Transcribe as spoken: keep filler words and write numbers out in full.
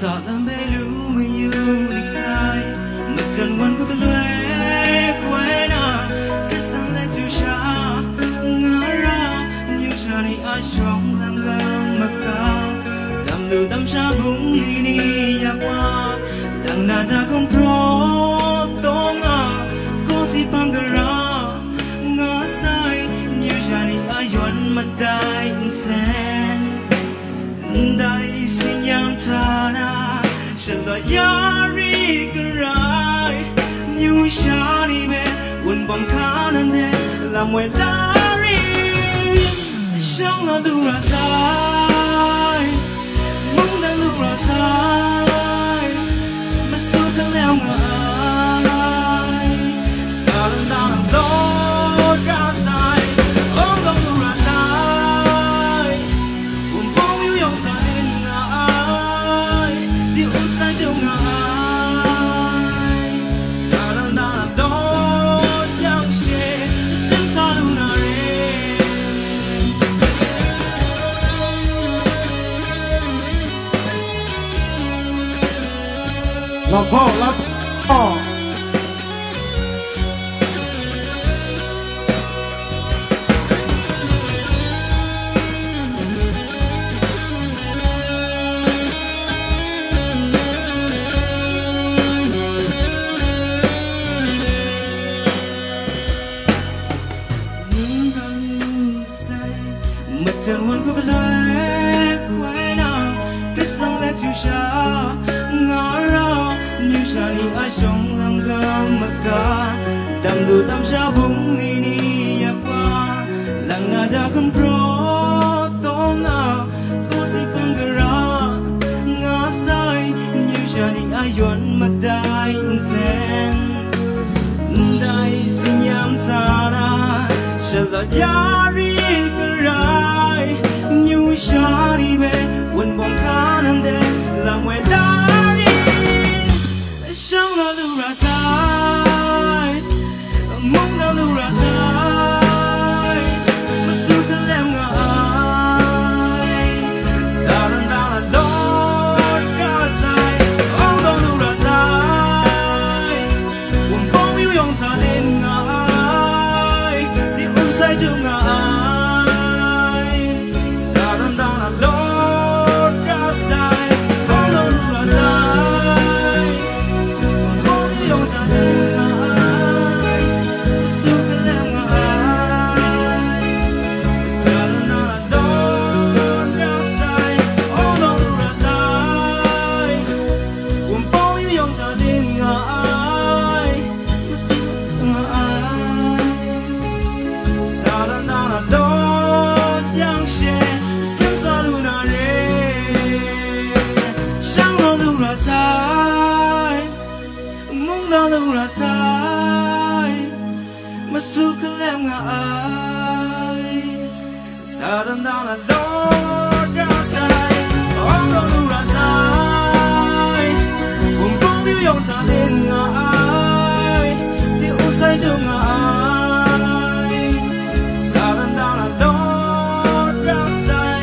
Sa lam hpe lu mayu lik sai, majan wan hku galoi koi na, Hkristan let chyu sha nga ra, amyu sha ni a shawng lam gang maga, dam lu dam sha bungli ni yak wa, lang na ja gumhpraw taw nga, kaw si hpang gara nga sai, amyu sha ni a yawn madai nsen. Ndai tsin-yam hta na, shalawt ya ri garai, amyu sha ni hpe wunpawng hkanan de lam woi la ri, shang na lu ra sai, mungdan lu ra sai, masu kalem nga ai, sa dan da na lawt ra sai, ong dawng lu ra sai. Wunpawng yu yawng hta nin nga ai, di um sai jung nga ai, sa dan da na lawt yang she, sim sa lu na re. Lahpaw, lahpaw. Majan wan hku galoi koi na, Hkristan let chyu sha nga ra, amyu sha ni a shawng lam ga maga, dam lu dam sha bungli ni yak wa, lang na ja gumhpraw taw nga, kaw si hpang gara nga sai, amyu sha ni a yawn madai nsen. Ndai tsin-yam hta na, shalawt ya ri garai, amyu sha ni hpe wunpawng hkanan de lam woi la ri, shang na lu ra sai, mung na lu ra sai, masu kalem nga ai, sa dan da na lawt ra sai, ong dawng lu ra sai. Wunpawng yu yawng hta nin nga ai, di um sai jung nga ai, sa dan da na lawt ra sai, ong dawng lu ra sai. Wunpawng yu yawng hta nin nga ai, masu kalem nga ai, sa dan da na lawt ra sai, ong dawng lu ra sai. Wunpawng yu yawng hta nin nga ai, masu nga ai, sa dan da na lawt yang she, sim sa lu na re. Shang na lu ra sai, mung na lu ra sai, masu kalem nga ai. Sa dan da na lawt ra sai, ong dawng lu ra sai, wunpawng yu yawng hta nin nga ai, di um sai jung nga ai, sa dan da na lawt ra sai.